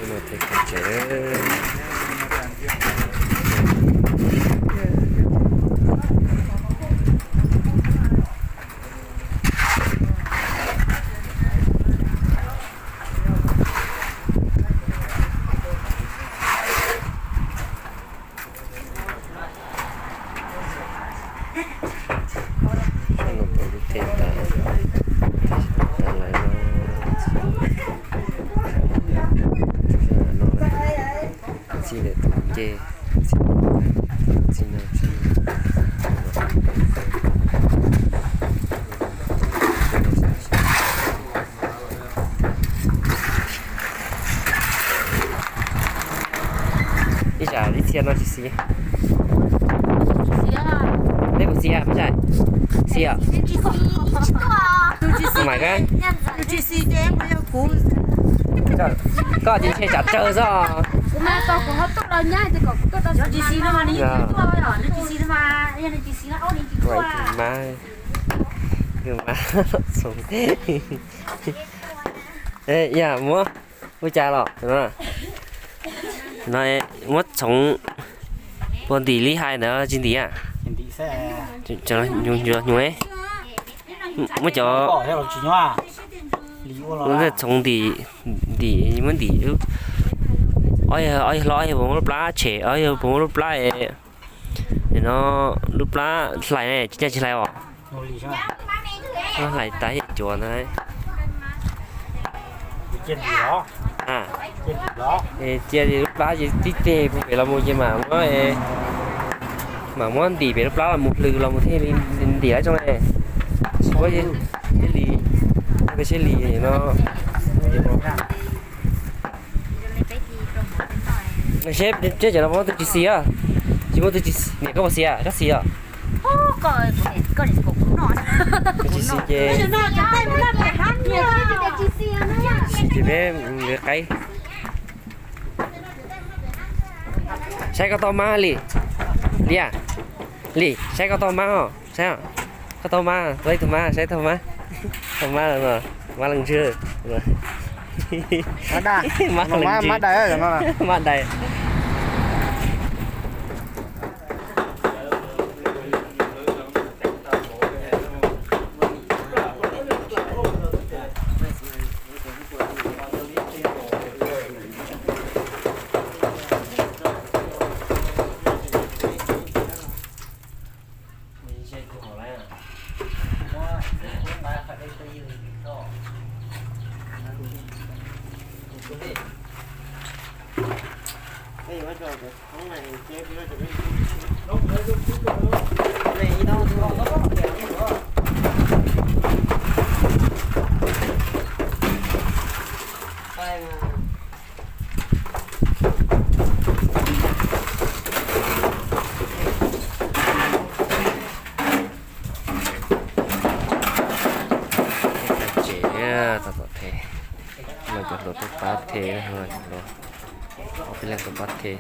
Mus txog tsev. Sab no pom lub tsev tas, tas lawm no. No txij lawm tus nce, txij no txij. Ib tsam ib txhia no tsis xis. Neb puas xis, Mab Zais? Xis os. Mas koj, koj ces ntshe tsam tsawg xwb. Mas, yam muab ua cas los no, muab txhoov puag ntim li hais ntawd tsis ntim a. Muab cov, txhoov ntim, ntim, muab ntim, ob yawg hlob, ob yawg puas muaj lub plab tshem, ob yawg puas muaj lub plab, no lub plab hlais ne, tsis nyaj tsis hlais os. Hlais tas yam cuav ntag. Cia lub plab ces tib teg puag pem los mus ces mam muab, mam muab ntim pem lub plab los mus hlws los mus thiaj li ntim lawm zoo ne. Tsis muab, thiaj li, thiaj li no. Seb, seb cov no muaj tus tsis xis os. Tsis muaj tus tsis, niam koj puas xis, koj xis os. Tsis xis ces, xis ces peb mus qaib. Saib koj tau mab li, Lis, Lis, saib koj tau mab os, saib os. Koj tau mab, tau ib tug mab, saib tau mab. Tau mab, mab leej ntswg. Mab dais. Tsev tab tom the, los cov hluas tuaj pab the, ob peb leeg tuaj pab the.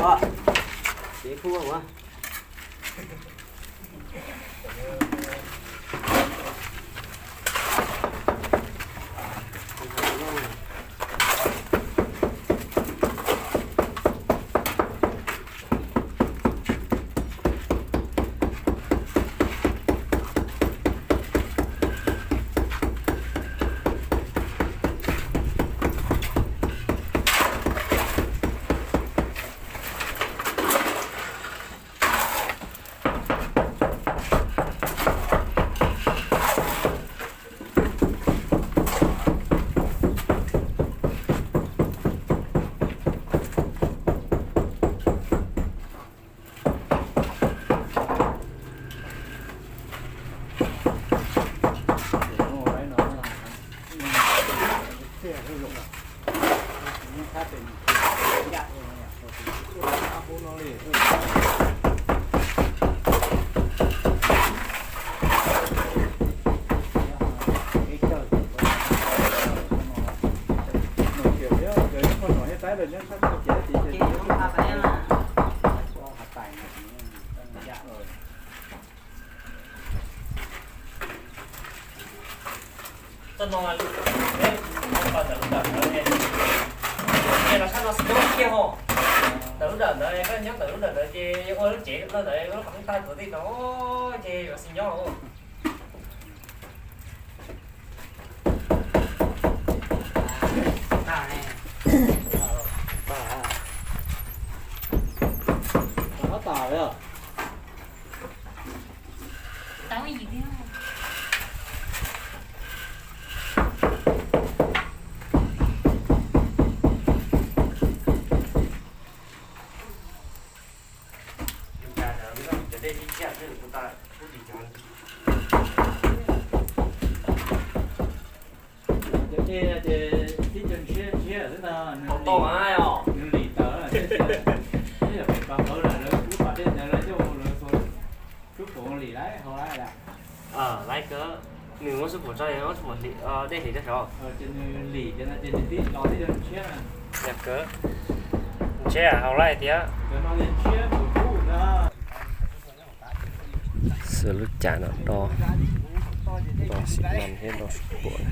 Ces pub ua. Txoj no, peb mus pas ntawm lub dawm ntawd, ces los sab no xwb kiag ho. Ntawm lub dawm ntawd, koj nyob ntawm lub dawm ntawd ces yuav ua lub tsev loj ntawd, lub qhov tag tuav tej no, ces yuav xis nyob. Cov dej no ces tib co ntshiab ntshiab xwb ntag, nws lim tawm, nws yog pem pas qawv lawm, lawv lub pas dej ntawd lawv coj mus lawv txhua tub pom lim lawm hauv lawm. Laiv kawg, nws muab xub pum tso, muab xub pum dej hliv rau saud. Ces nws lim ces no ces nws tib los tib co ntshiab na. Yog kawg, ntshiab hauv laiv thiab. Cov no ces ntshiab mus kub ntag. Xws lub cam no do, do xim no thiab do sub puam.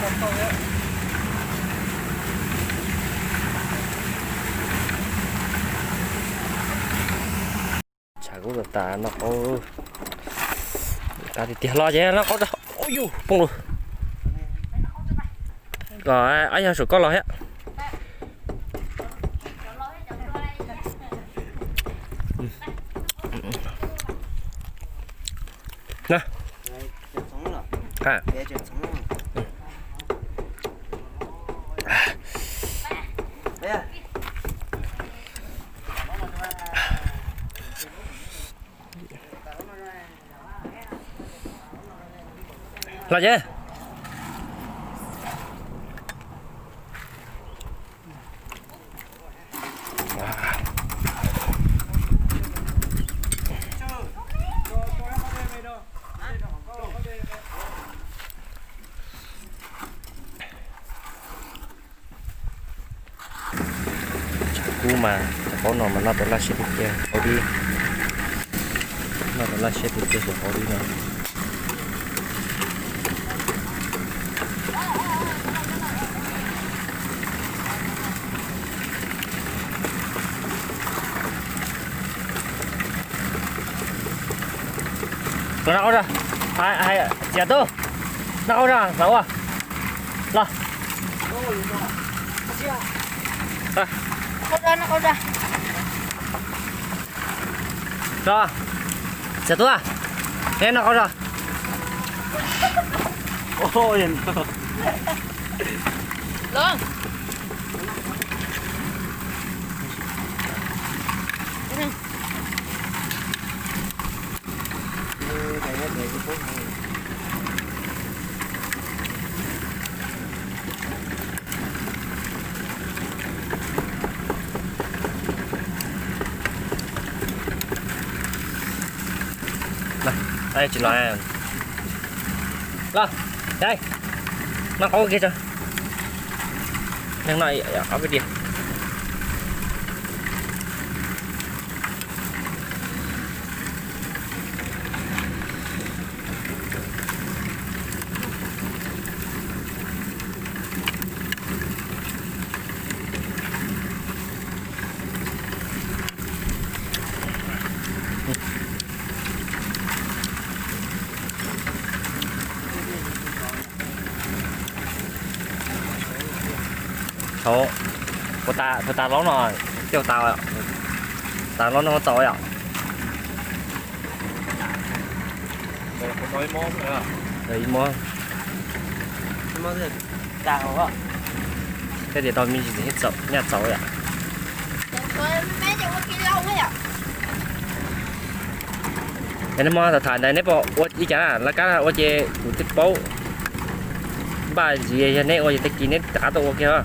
Tshav kub tas tas noj qaub, qab tiag tiag los ces noj qaub tso. Ua yus poob lawm. Kom ob yog saum koj los thiab. Los ces. Tshav kub mas tshav pob no mas noj tau laj siab tiag tiag hauv dib. Noj tau laj siab tiag tiag hauv dib no. Los noj qaub tso, hais txiav tub, noj qaub tso mam ua. Los. Tso, txiav tub, neb noj qaub tso. Tsis los, los, noj qaub kiag tso. Neeg noj ob peb diav. Thaum, thaum tas laub no, coj tas, tas laub no tau yom. Ib mob, tej tias tau me ntsis nyaj txaus yom. Es neb muab tham tham ntawd neb puas ua ib cas na, lawv kab ua ces kuv twb paub. Npaj ntsis yog neb ua ces tag kis neb rov qab tuaj ua kiag.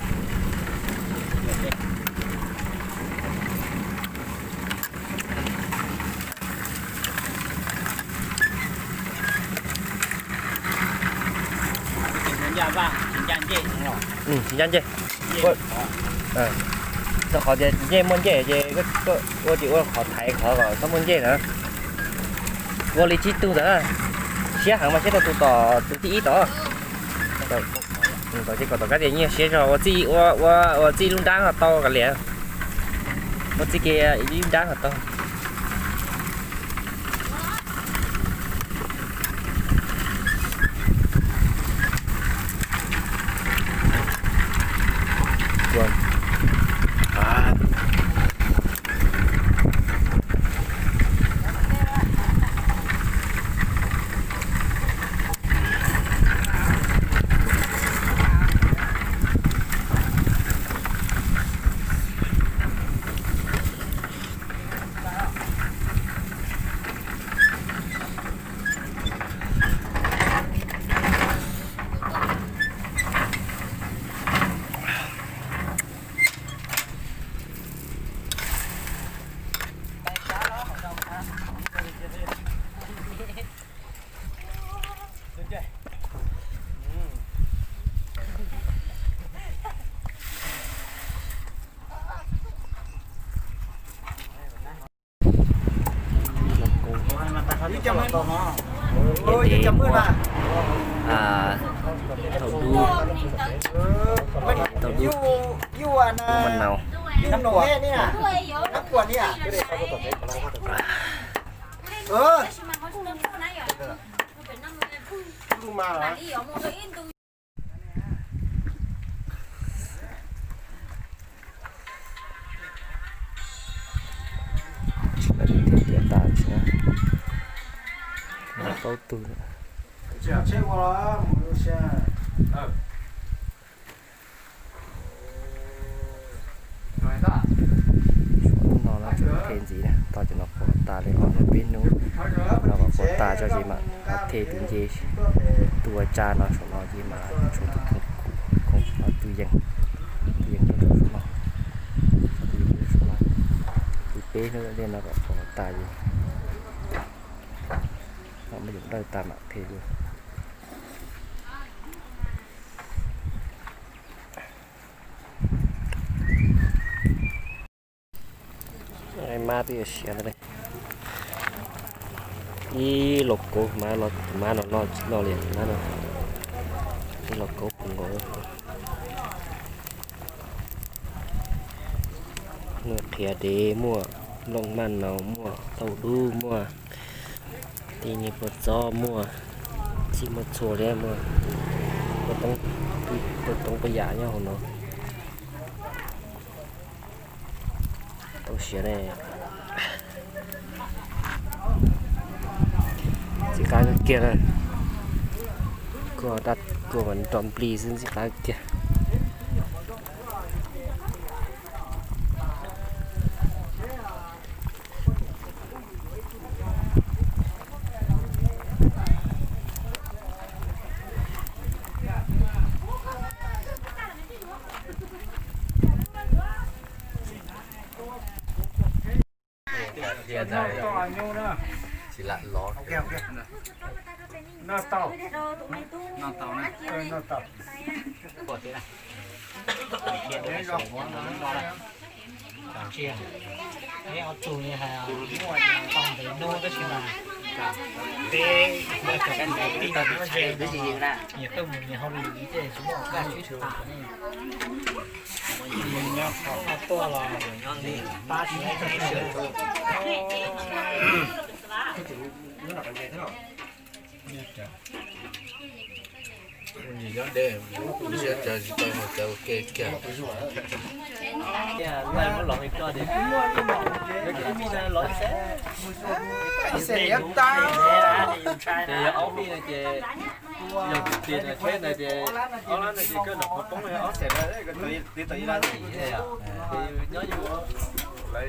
Tsis ncaj ncej. Rau qhov tias ncej muaj ncej ces ua ces ua qhov thaiv qhov kom txhob muaj ncej na. Ua li tsib tug ntawd, siab heev mas siab rau tus tom tus thib ib tod. Tom ces kom tom kab tias nyiaj siab zog ua txij, ua ua txij lub nrab ho tau kav liam. Ua txij kiag ib lub nrab ho tau. Ib tes ua thaum Tau dub, dub mas nau. Tsis paub tias tiav tas tsis paub tug. Hnub no no tseem phem ntxiv na, tau cov no pov tas li ob hnub peb hnub no kom pov tas tso ces mam ho them tus nce tuaj tsa no saum no ces mam tshuav tus khoom, khoom, tus yees, tus yees tuaj rau saum no, tus yees tuaj saum no, tus peb hnub li no kom pov tas ces mam muab yus dawj tas mam them dua. Mab twb yuav siav ntawd li. Ib los kauv, mab los, mab no noj tsis noj li, mab no. Ib los kauv puv nkaus. Muaj qhiav dev, muaj nplooj maj naus, muaj tauj dub, muaj tij nyuag puas txob, muaj txhij muaj txhua li, muaj puas toob, puas toob puas yam nyob hauv no. Tau siav ne. Ntxim qab kawg kiag na. Kuj dab kuj mas nrov nplig xwb, ntxim qab kawg kiag. Tsis lam los. Ob tug tau ntev hnub tab sis mas peb ua cov kwv tij nyias tuaj mus nyias hauj lwm li tej tsis muaj kas sib tham ne. Nyob qhov tuaj los pab tsis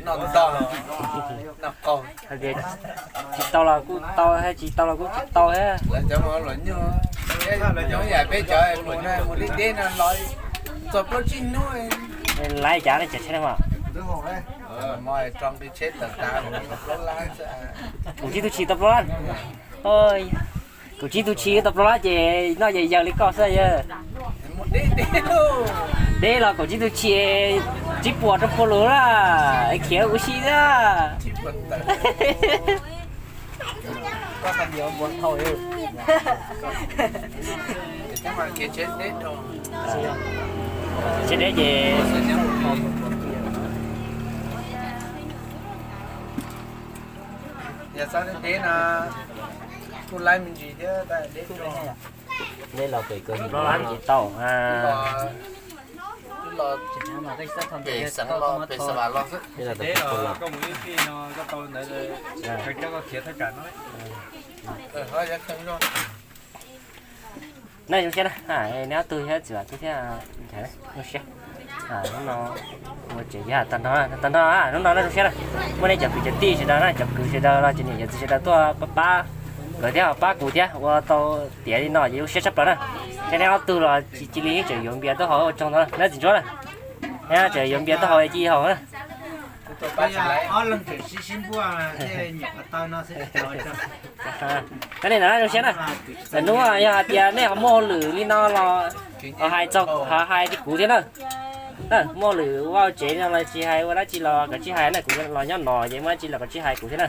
Noj ntau, noj qaug. Hais tias tsis tau los kuj tau, hais tsis tau los kuj tsis tau thiab. Lawv cov mus los nyuj, lawv cov yam peb cov mus no mus deb deb no los txog plaub tsib hnub. Laiv cas ne, cov tsheb no mas. Kaum tsib tug tshis tau plaub lab. Kaum tsib tug tshis tau plaub lab ces noj yawg yawg li koj xwb yawg. Deb los kaum tsib tug tshis, tsib puas rau puas lus lawm, khiav ua si xwb. Tsheb deb ces yog xav deb no kuj laib me ntsis thiab, deb los pem kawg los tsis tau. Pem xeev los pem Xas Vas los xwb. Nej zoo siab na, neb ob tug thiab txiv Vam Tub thiab ncav zoo siab. Hnub no ua tsev yog tag nrho, tag nrho hnub no nej zoo siab na. Muaj nej cov kwv cov tij sawv daws na, cov kwv sawv daws los cov niam cov txiv sawv daws tuaj pab, pab nkawd thiab pab kuv thiab ua tau tiav li no ces zoo siab tshaj plaws na. Thiab neb ob tug los cia li tseem yuav npias tuaj haus ua tsaug ntau na, neb txiv Ntsuab na. Neb tseem yuav npias tuaj haus cia li haus na. Koj nej zoo siab na. Lwm hnub yog hais tias nej ho muaj hauj lwm li no los ho hais txog, ho hais rau kuv thiab na. Muaj hauj lwm ua tsev no los tsis hais ua dab tsi los kav tsij hais na, kuv los nyob no ces muaj dab tsi los kav tsij hais kuv thiab na.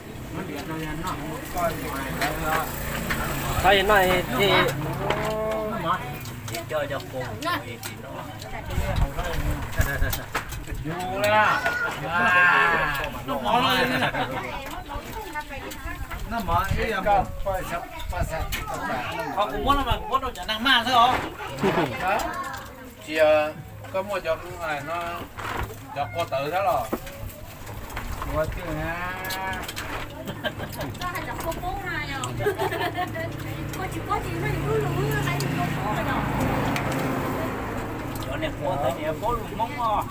Txhob yog noj thiab. Qhov kuv muab no mas kuv muab rau cov nag maj xwb os. Tsis yog koj muaj cov, cov qua tawv thiab los? Cov niag qua tawv niag paub lus Hmoob os.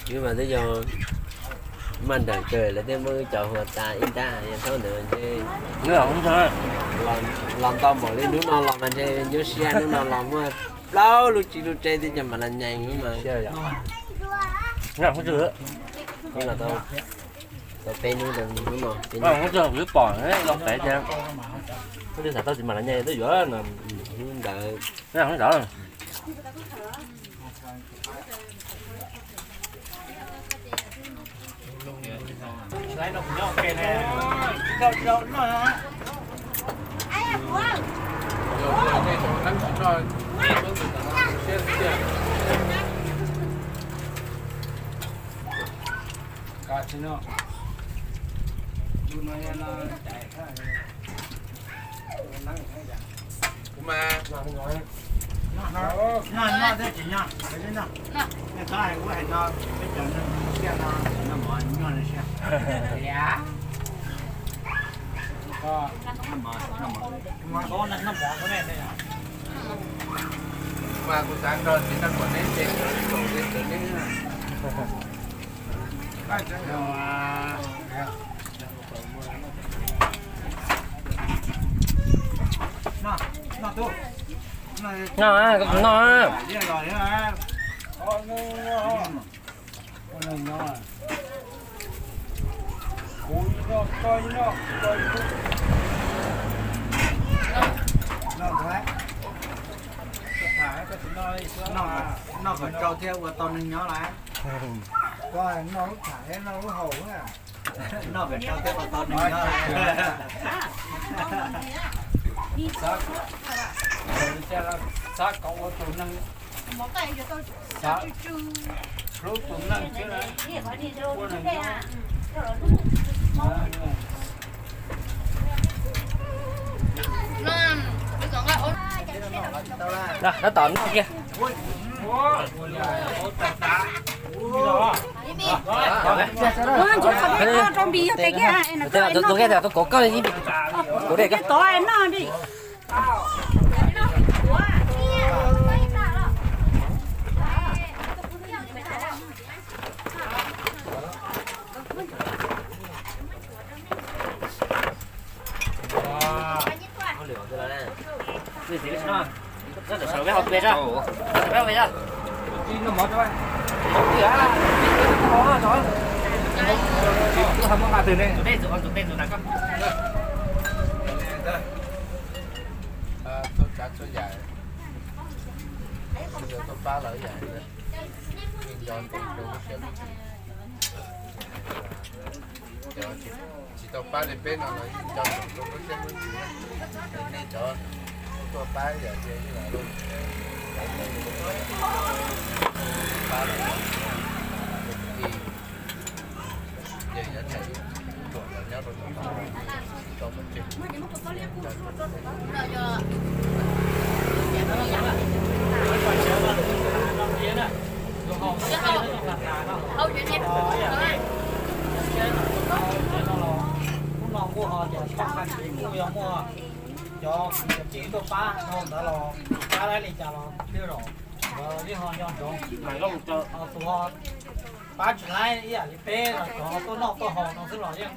Yus mas twb yog Mas nrawm kawg lawv thiaj muab wb cov huas tas ib nrab, yog thaum ntawd ntshe los ntau npaum li hnub no los mas ntshe nyuaj siab, hnub no los muaj plaub lub tsib lub tseb twb cov Malaysia mas. Los tau peb hnub, hnub no peb hnub pom los pem tias twb xav tau txiv Malaysia twb yuav no. Hnub ntawd. Mas kuv xav nrog txiv Naj Kuam neb nce ntawd, neb. No, no. Noj kom tsau thiab ua tau neeg nyob lawm. Koj noj lub tham thiab noj lub haus. Noj kom tsau thiab ua tau neeg nyob lawm. Xav kom ua tus neeg, xav hlub tus neeg xwb, ua neeg nyob. Tab tom noj kiag. Tus koj li, tus koj li. Txhua tsav txhua yam, tsis yog tuaj pab lawv yam, nco ntsoov rau lub siab lub ntsws. Cov tsis tau pab li peb no los yeej nco ntsoov rau lub siab lub ntsws na. Es nej cov tuaj pab yam tias yeej los lawm, pab lawm, ces yav tseem tuaj los nyob rau tom no, tso pov tseg. Hnub no kuj ho tias txoj hauj lwm kuj yog muaj cov kwv cov tij tuaj pab dhau ntawd los pab laib li cas los thiaj zaum nkawd yeej ho nco ntsoov. Tus ho pab tsis laib ib yam li peb los cov tuaj noj tuaj haus no xwb los yeej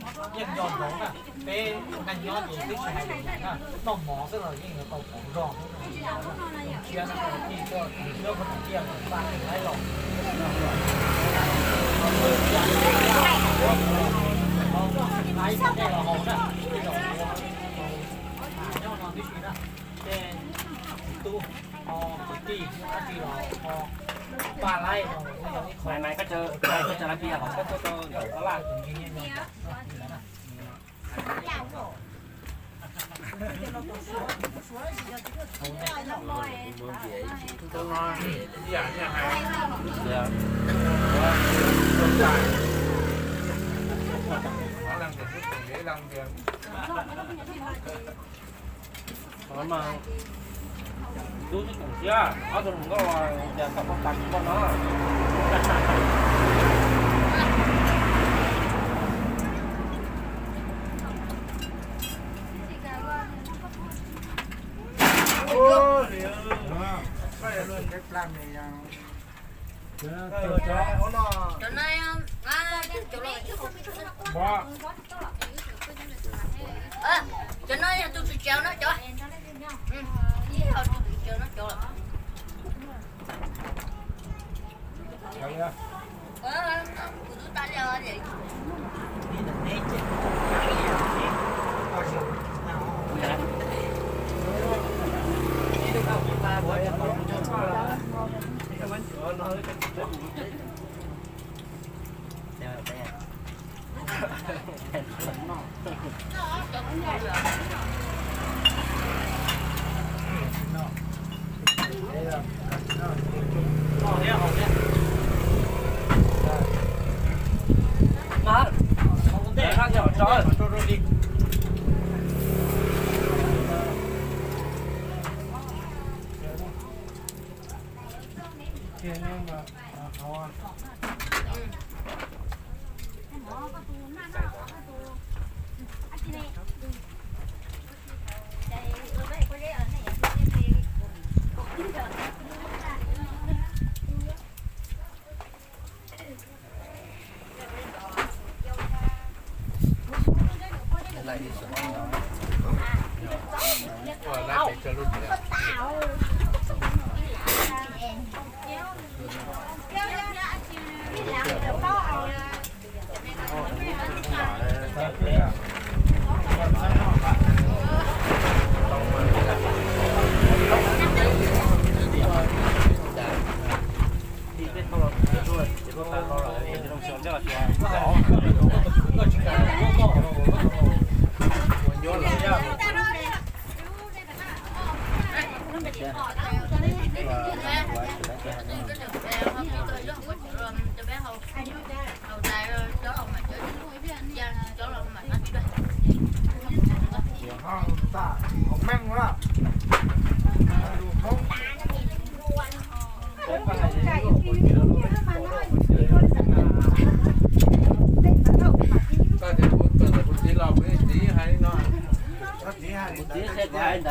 nco ntsoov na. Peb neeg nyob ces twb tsis hais lus na, noj mov xwb los yeej yuav tau pom zog xwb. Cia na, tij tuaj nyob puag tom tiaj los pab tsis laib los, laib nej los haus na, nyob no tib si na. Tej tub ho kwv tij dab tsi los ho pab laib no, ib qho koj tsa lab pi hom koj tuaj rau ntawm tab laj tus ntsig nyob nyob ntawm no. Mas tub twb koom siab ob tug hluas nkauj cas kom poj tas tsis poj no. Cov no, cov no yog tus tswv tsev no cov. Tus tswv tsev no cov. Kuv twb tas li os. Kuv txiv los kuv txiv hais li no. Kuv txiv qhia kuv hais ntawd.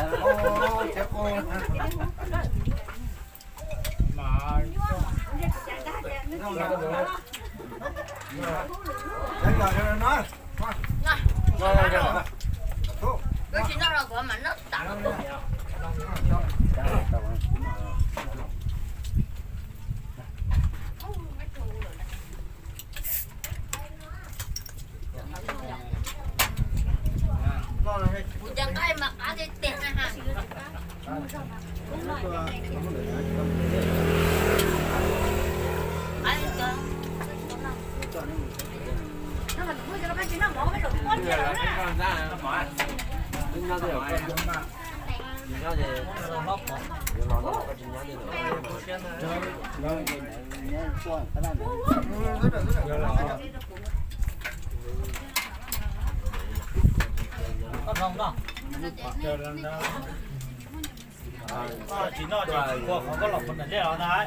Tsis noj tsis ua qhov koj los puas nram zej los ntag.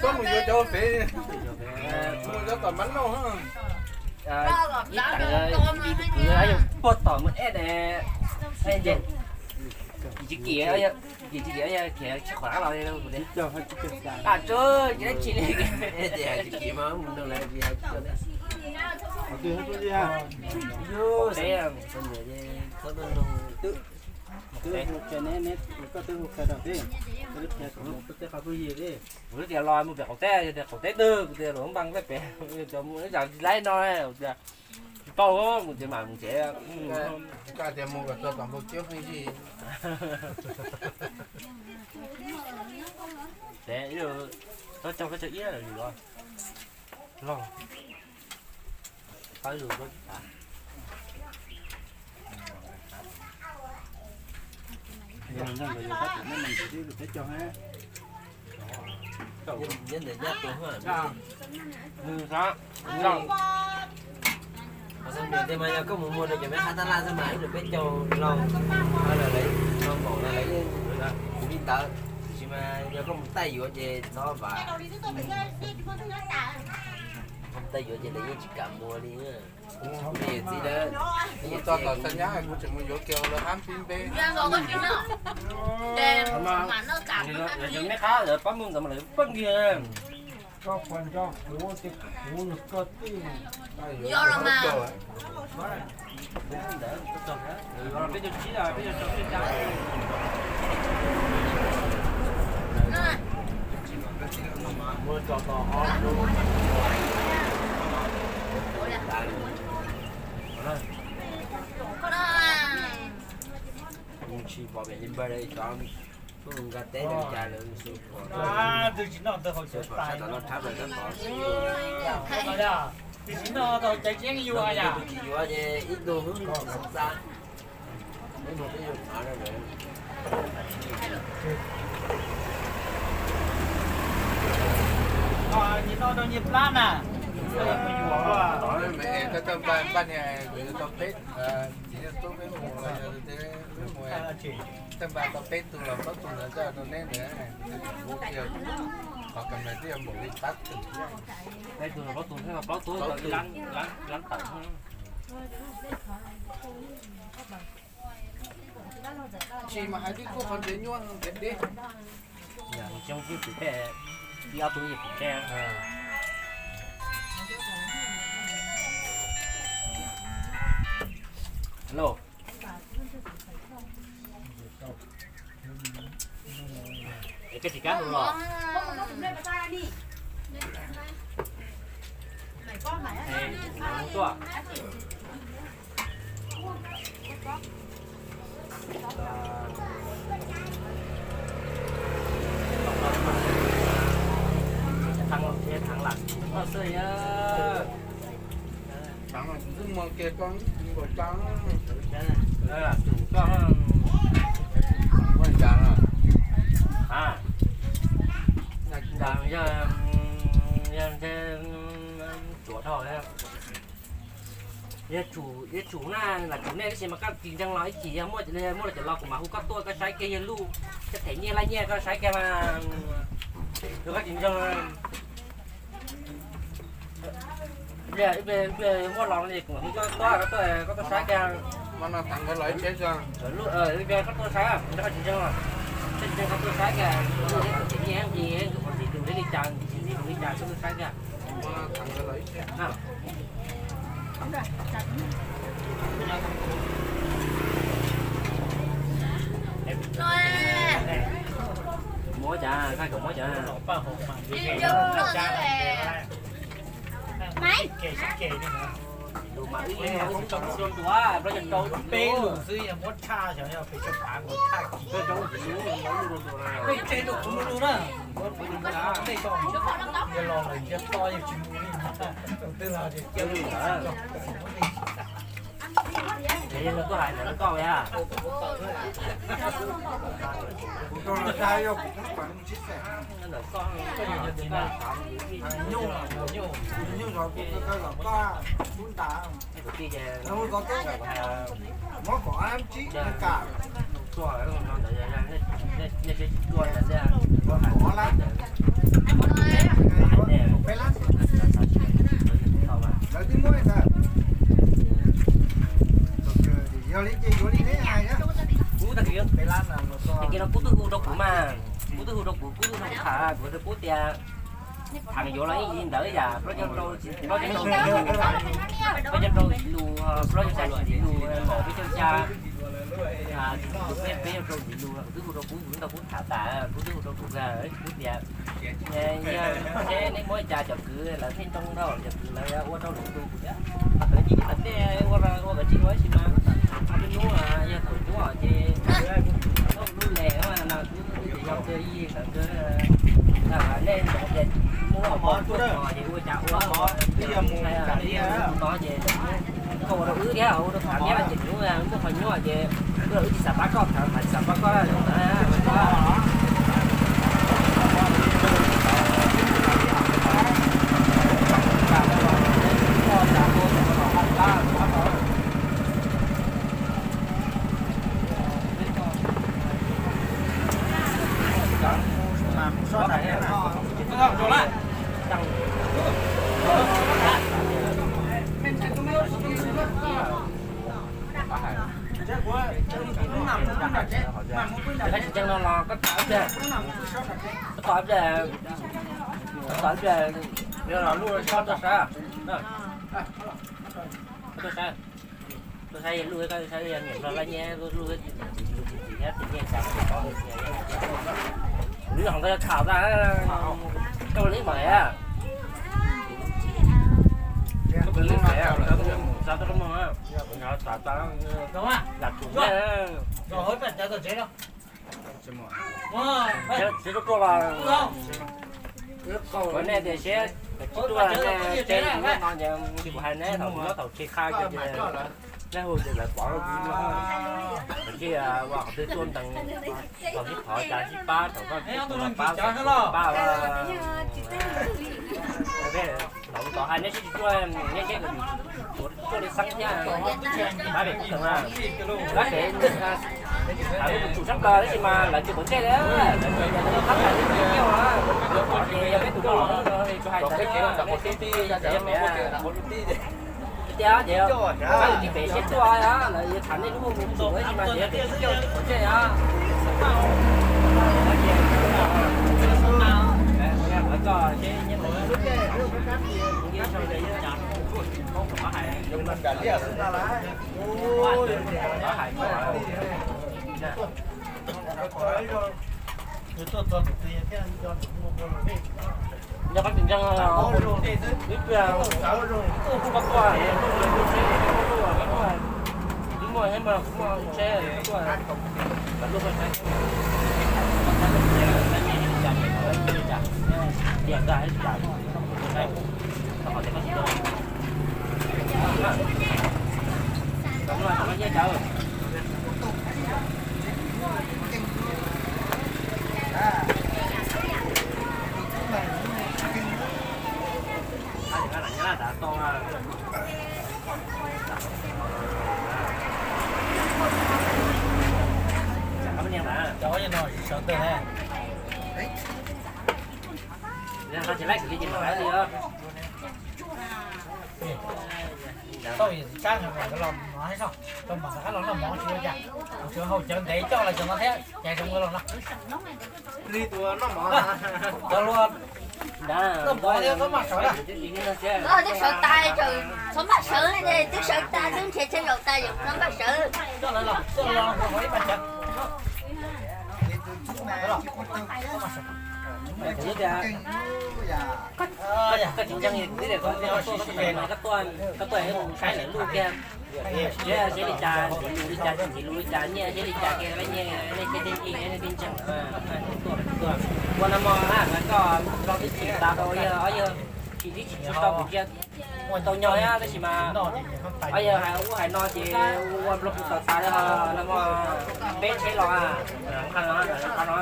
Koj mus yuav cov pem, mus cov tom mab noj. Ib tag yog puag tom mus eb ne, yim tsis kim, yim tsis kim, khiav tsis qhov los li. Tsis li. Twb hu tsev ne, koj twb hu kawg rau peb, kuv twb tias los mus pem qaum teb, yog tias qaum teb twg, kuv tias luag npaj npaj pem, cov mus ib zas laib no, tias tsis paub, mus tsev mas mus tsev. Koj tias mus kom txog tom npau tiab pheej yig. Tsob cog koj cog iab lawm los. Qab lus koj tsis tas. Nyob ntawm nyab tus. Yog tias mas yog koj mus muag rau cov me qhab tab laj xwb mas ib lwm peb caug loj, lawv, lawv, lawv npaum no lawv yeej li ntawd. Tiam sis mas yog koj mus taij yuav ces no vam, koj mus taij yuav ces lawv yeej tsis kam muag li. Kuv tso tom xab nyab, kuv tseem mus yuav kiag lawv hab pib npe. Yog cov me qhab lawv pab muag ntawd mas lawv pab nkiag. Koj puas nco kuv tias kuv yog koj tij? Yog los mas. Tsis pom pem li npawg li cov tub nkag teb li cas lawm. Twb tsis noj tau hauv caiv, twb tsis noj tau hauv caiv yeeb yus yam. Ib tug xav, ib tug twb yus hnov. Nyias noj rau nyias plab na. Tau npaj, npaj niag kuv yuav tau peb, txiv tub peb mus, peb mus, tau npaj tau peb tug los plaub tug ntawd coj rau neb ntawd. Qhov kam ntawd twb yog npaum li pab tug. Peb tug los plaub tug thiab, plaub tug tau ib lab tawm. Tsis mas hais twb kuj qhov ntawd nyuaj ntev deb. Yog coob twb pem, ib ob tug yeej pem thiab. Alo. Es koj tsis kam mus los? Es tuaj. Thaj lam xwb yog. Thaj lam kuv twb muag kiag koj npaum cas. Koj muag cas no? A, yog, yog ntshe tsuav dhau. Yuav tsum na, lam tsum nej tab sis mas koj tsis ntseeg los ib chim yog muaj, muaj los cov los kuv mam hu koj tuaj koj saib kiag yawg Luj, koj them nyiaj laij nyiaj koj saib kiag mas. Yog koj tsis ntseeg, ib pliag muaj los no kuv mam hu koj tuaj, koj tuaj, koj tuaj saib kiag. Koj tuaj saib, koj tsis ntseeg, koj tsis ntseeg koj tuaj saib kiag, kuv them nyiaj nqi, kuv qhov tsis tus li cas, tsis tus li cas koj tuaj saib kiag. Muab cas, koj muab cas. Lus mas wb yeej ua tsis tau lub dua ntua, plaub caug rau peb lus xwb yog muab tshaj xyov yog pes tsawg pav nkaus tshaj kis. Peb tseg rau kuv mus lus na. Nej tso, yog los lawm ntiaj toj yog tsis mus li, tus twg los ces cia li. Kuv tuaj hais ntawm koj a. Kuv tuaj los tag yog kuv tub pam mus sib xeem. Nyuj, nyuj zov kuv kawg los koj tub ntas. Muab kom ab tsib nws kam. Peb lab, lawv twb muab li ntawd. Yog li ces yuav li neb hais na. Kuv tag kis, tag kis no kuv twb hu rau kuv mas, kuv twb hu rau kuv, kuv twb hu rau kuv tham, kuv twb pub tias tham yuav los ib yam li ntawd yam plaub caug rau, plaub caug rau, plaub caug rau tsis lus, plaub caug xya tsis lus, npaum peb caug xya, peb, peb caug rau tsis lus, kuv twb hu rau kuv, kuv twb tau kuv tham tas, kuv twb hu rau kuv, kuv tias, yog seb neb muab li cas cov kwv lawv thiaj nroo dhau, cov kwv lawv ua rau lwm tus thiab. Lawv ces tam tej ua, ua kom tsis ua ib sim mas, ob peb hnub yog thaum nyuaj ces lub le no kuv twb yog kawg ib sim kawg, nej ntsoov tias muaj mov tuaj ces ua cas ua, twb yog mus no ces koj ua rau wb thiab ua rau tham thiab ces kuv muaj qhov nyuaj ces wb los wb tsis xav pab koj tham, tsis xav pab koj. Koj tsis ntseeg no los koj tos ib pliag, koj tos ib pliag, koj tos ib pliag, los lub sab tuaj saib, tuaj saib, tuaj saib lub, koj saib niam nplog laj nyiaj lub, lub txim txim thiab txim nyiaj cas, lub hov ntau tham tas, koj li mam, koj li mam, koj li mam, lam tsum nej. Tsis tuaj los, nej tias siab tsis tuaj, nej no ces kuv hais neb thaum nyob thaum tsis qha ces nej hu ces lawv pov, thaum tsis ua qhov twg tuaj ntees los sib thov cas sib pab, thaum koj tsis tuaj los pab, pab, thaum tod hais neb sib tsis tuaj, neb seb tuaj li xeeb thiab, pab pem kuv tau na. Pab pem, tsum sab plaws tab sis mas lawv tsis quav ntsej li, lawv tsis quav ntsej, yog peb tus no los tsis hais, tias ces pab tus tsis pem siab tuaj, lawv yuav tham nej lub mus tsum tab sis mas ces pem tsis quav ntsej os. Yog koj tsis ntseeg, ib pliag koj tuaj, koj tuaj, koj tuaj, twb muaj thiab mas kuv muaj tsheb, koj tuaj, lub koj saib, tias koj saib, koj qhov tias koj tsis tuaj, koj muaj koj nyiaj cas. Tau yam tsis tshab, los no thiab, rau mam rov qab los noj mov tsis ua cas, kuv tsuas haus cawv ntev coj los cov no thiab, cas zoo ua los no. Cov luag noj mov thiab txhob maj sawv na. Twb sawv tas, txhob maj sawv, twb sawv tas, twb nrhiav chaw zaum tas, txhob maj sawv. Coj los, coj los ua ib pas cawv. Koj tsis ntseeg, koj tuaj, koj tuaj mus saib lawv lub kiag. Seb, seb li cas, ntxim lus li cas, tsis ntxim lus li cas, nyiaj seb li cas, kiag lawv nyiaj, nej thiaj li, nej thiaj ntseeg, tuaj, tuaj. Ua no mog, lawv koj nrog twb chim tas rau, yog, yog chim twb chim tsis tau kuv cia ua tau nyob tab sis mas, yog hais ub hais no ces ua nplog kuv tawm tas li no mog, peb tsheb los, qhov no, qhov no.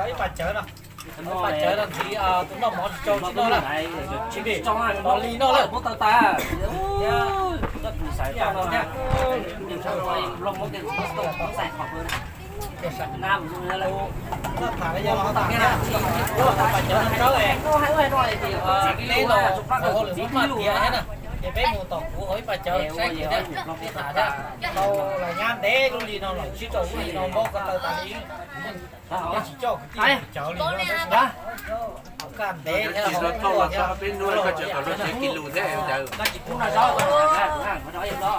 Ib pas cawv no, ib pas cawv no ntxiv, tus noj mov tsis tau tsis noj na. Tsis li no lawm. Ces peb mus tom kuv hauv ib pas cawv saib kuv thiab, peb tham thiab. Tau los nyab ntev lub li no los sib rau lub li no mob ko taw tas li. Peb tsis coj kwv tij cawv li no tab sis kaj ntev thiab, peb nuaj koj tseem kom luag tsev kis lus thiab cawv. Koj tsis pub no zaub,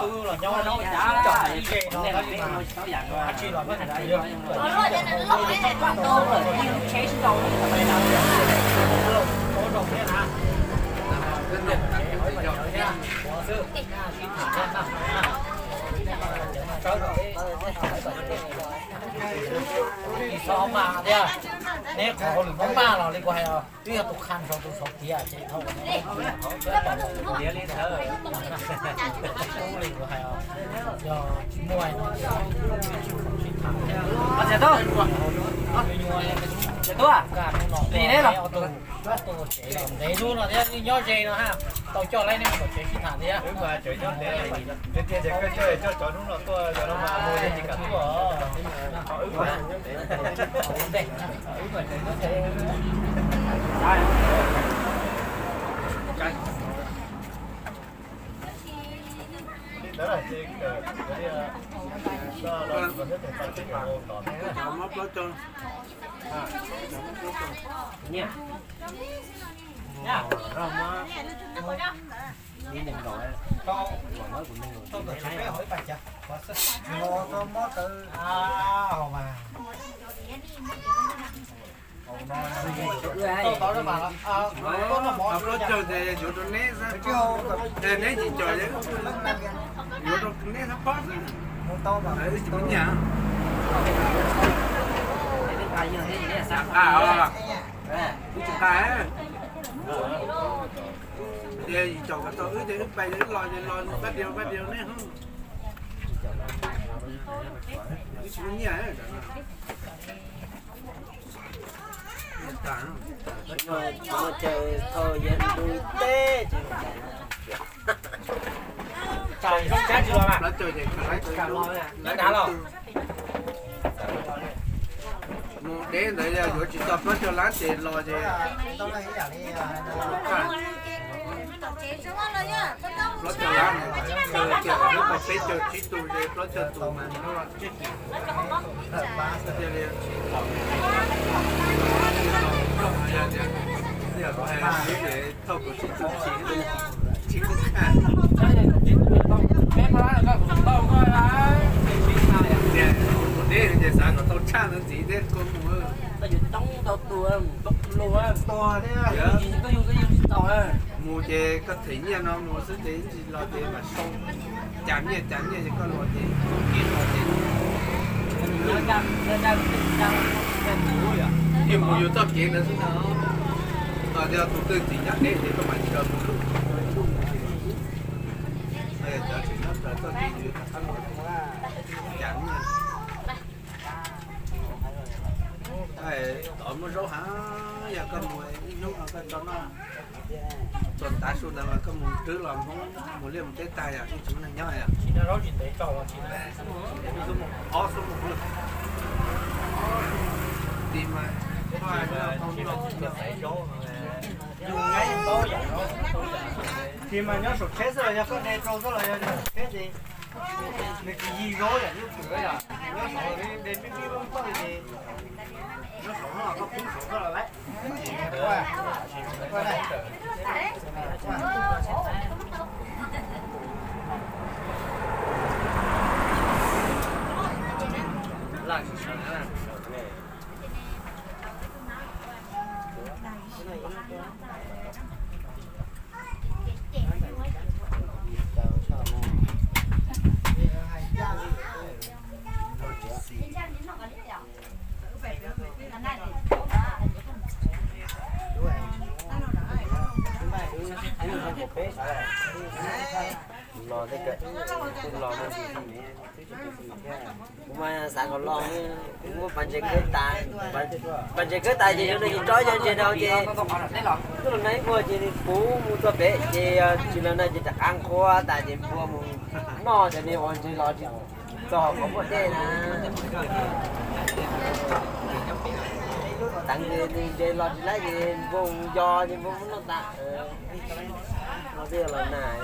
tub los nyob sib coj ib ze no tab sis mas tsis los peb tus yog tsheb sib rau li. Tsis txhob maj thiab, neb qhov hauj lwm maj maj los li kuv hais os, twb yog tus qha saum tus saum tiag ces thaum li kuv hais os, yog tsis muaj no ces sib tham. Kaj hnub no ob tug, ob tug tsev los ntev lub no thiab nyob ze no ha. Tau coj laib nej mus tom tsev sib tham thiab. Wb mas tseem nyob ntev, tiag tiag ces koj coj coj cov hnub no tuaj, cov no mas mus ces tsis kam tuaj. Plaub caug ces yuav rau neb xwb, neb tsis cog, yuav rau neb xab pob xwb. Wb tsis muaj nyiaj. Wb tsis nqa. Ces yim caum kom tau wb ces wb pais, wb los ces los pab diav pab diav neb. Wb tsis muaj nyiaj. Tsis muaj chaw thauj yam ntug teb. Plaub caug ces lawv tus mus deb ntawd yog yuav tsis txog plaub caug lab ces los ces plaub caug lab, hnub tau peb caug tsib tug ces plaub caug tus mas thauj kuv tsis txog tsis tsis mus deb ces xav kom tau tshaj ntawd ntxiv thiab koj mus. Mus ces koj them nyiaj no mus xwb ces ib ntsis los ces mam sau. Cas nyiaj cas nyiaj ces koj los ces koj kiag los ces yeej mus yus txoj kev ntawd xwb no. Tos yog tus twg txim nyob deb ces koj mam sawv mus. Cov tseem nyob raws txoj kev yus rov qab los cas nyiaj. Tod muaj zaub heev, yog koj mus ib hnub no koj tso noj. Txog tav su ntawd mas koj mus rwb los Hmoob mus liaj mus teb tag yog yeej tsis muaj neeg nyob yog. Ob xuab moos, ti mas ti mas nyob saum tsheb xwb los yog koj de rau xwb los yog nws tsis yig zaub yom, nyob saum de pib pib pab pawg ces nyob saum no koj pub saum koj los lawm. Los, kuv mas xav kom los, kuv muab pas ntses khawb tas, pas ntses khawb tas ces yuav nws tsis tsob cov ntses no ces tuaj los nag ib vuag ces nws puv mus txog pem ces tsis los nag ces rov qab nqhuav tas ces npua mus noj cov niag uas ntses los tsis txog qhov muaj dej na. Teev ces ntses los tsis laib ces npua mus yos ces npua mus noj tas. Los twb yog los nag,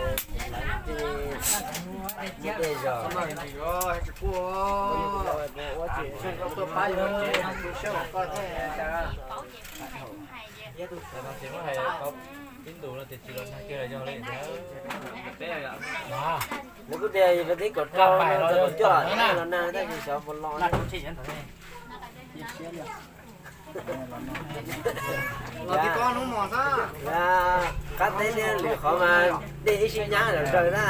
muaj dej zog. Lawv kuj tias yog peb tib kaum rau no txog kaum cuaj los nag tab sis xyov puas los. Qab teb thiab lwm qhov mas dej ib sib nyab lawm raws na.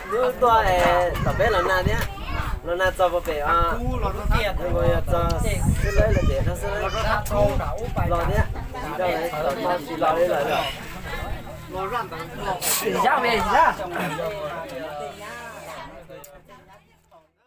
Hnub tuaj tom peb los nag thiab, los nag txog puag pem os, yog txog xwb lawm los pem no xwb, los thiab, tsis tau tsis los li lawm.